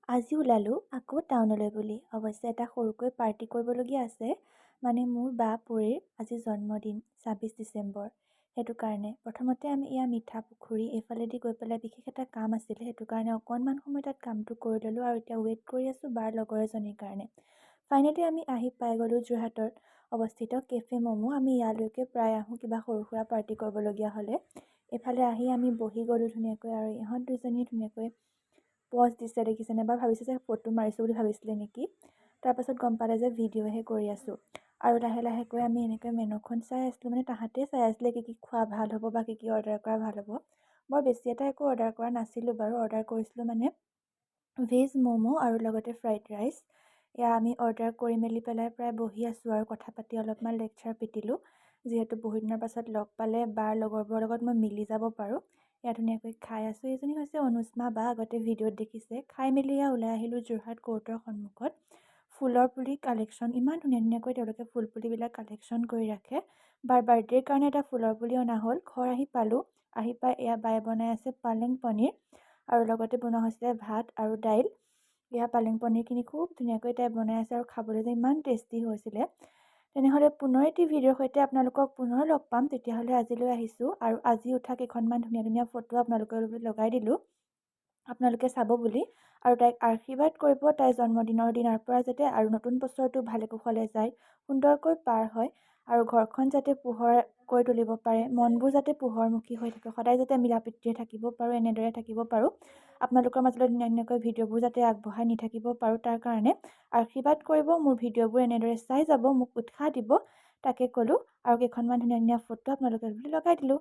আজি ওলালোঁ আকৌ টাউনলৈ বুলি। অৱশ্যে এটা সৰুকৈ পাৰ্টি কৰিবলগীয়া আছে। মানে মোৰ বা পৰীৰ আজি জন্মদিন, 26 ডিচেম্বৰ। সেইটো কাৰণে প্ৰথমতে আমি এয়া মিঠা পুখুৰী এইফালেদি গৈ পেলাই বিশেষ এটা কাম আছিলে, সেইটো কাৰণে অকণমান সময় তাত কামটো কৰি ল'লোঁ আৰু এতিয়া ৱেইট কৰি আছোঁ বাৰ লগৰ এজনীৰ কাৰণে। ফাইনেলি আমি আহি পাই গ'লোঁ যোৰহাটত অৱস্থিত কেফে ম'ম'। আমি ইয়ালৈকে প্ৰায় আহোঁ কিবা সৰু সুৰা পাৰ্টি কৰিবলগীয়া হ'লে। এইফালে আহি আমি বহি গ'লোঁ ধুনীয়াকৈ আৰু ইহঁত দুজনীয়ে ধুনীয়াকৈ পজ দিছে, দেখিছেনে বাৰু? ভাবিছে যে ফটো মাৰিছোঁ বুলি ভাবিছিলে নেকি? তাৰপাছত গম পালে যে ভিডিঅ'হে কৰি আছোঁ। আৰু লাহে লাহেকৈ আমি এনেকৈ মেনুখন চাই আছিলোঁ, মানে তাহাঁতেই চাই আছিলে কি কি খোৱা ভাল হ'ব বা কি কি অৰ্ডাৰ কৰা ভাল হ'ব। বৰ বেছি এটা একো অৰ্ডাৰ কৰা নাছিলোঁ বাৰু। অৰ্ডাৰ কৰিছিলোঁ মানে ভেজ ম'ম' আৰু লগতে ফ্ৰাইড ৰাইচ। এয়া আমি অৰ্ডাৰ কৰি মেলি পেলাই প্ৰায় বহি আছোঁ আৰু কথা পাতি অলপমান লেকচাৰ পিটিলোঁ, যিহেতু বহুত দিনৰ পাছত লগ পালে বাৰ লগৰবোৰৰ লগত মই মিলি যাব পাৰোঁ। এয়া ধুনীয়াকৈ খাই আছোঁ। এইজনী হৈছে অনুষ্মা বা, আগতে ভিডিঅ'ত দেখিছে। খাই মেলি এয়া ওলাই আহিলোঁ যোৰহাট কোৰ্টৰ সন্মুখত। ফুলৰ পুলি কালেকশ্যন, ইমান ধুনীয়া ধুনীয়াকৈ তেওঁলোকে ফুল পুলিবিলাক কালেকশ্যন কৰি ৰাখে। বাৰ বাৰ্থডেৰ কাৰণে এটা ফুলৰ পুলি অনা হ'ল। ঘৰ আহি পালোঁ। আহি পাই এয়া বায়ে বনাই আছে পালেং পনীৰ আৰু লগতে বনোৱা হৈছিলে ভাত আৰু দাইল। এয়া পালেং পনীৰখিনি খুব ধুনীয়াকৈ তাই বনাই আছে আৰু খাবলৈ যে ইমান টেষ্টি হৈছিলে। তেনেহ'লে পুনৰ এটি ভিডিঅ'ৰ সৈতে আপোনালোকক পুনৰ লগ পাম। তেতিয়াহ'লে আজিলৈ আহিছোঁ আৰু আজি উঠা কেইখনমান ধুনীয়া ধুনীয়া ফটো আপোনালোকৰ লগাই দিলোঁ, আপোনালোকে চাব বুলি আৰু তাইক আশীৰ্বাদ কৰিব, তাইৰ জন্মদিনৰ দিনাৰ পৰা যাতে আৰু নতুন বছৰটো ভালে কুশলে যায়, সুন্দৰকৈ পাৰ হয় আৰু ঘৰখন যাতে পোহৰ কৰি তুলিব পাৰে, মনবোৰ যাতে পোহৰমুখী হৈ থাকে, সদায় যাতে মিলা প্ৰীতিৰে থাকিব পাৰোঁ, এনেদৰে থাকিব পাৰোঁ, আপোনালোকৰ মাজলৈ ধুনীয়া ধুনীয়াকৈ ভিডিঅ'বোৰ যাতে আগবঢ়াই নি থাকিব পাৰোঁ, তাৰ কাৰণে আশীৰ্বাদ কৰিব। মোৰ ভিডিঅ'বোৰ এনেদৰে চাই যাব, মোক উৎসাহ দিব, তাকে ক'লোঁ আৰু কেইখনমান ধুনীয়া ধুনীয়া ফটো আপোনালোকে বুলি লগাই দিলোঁ।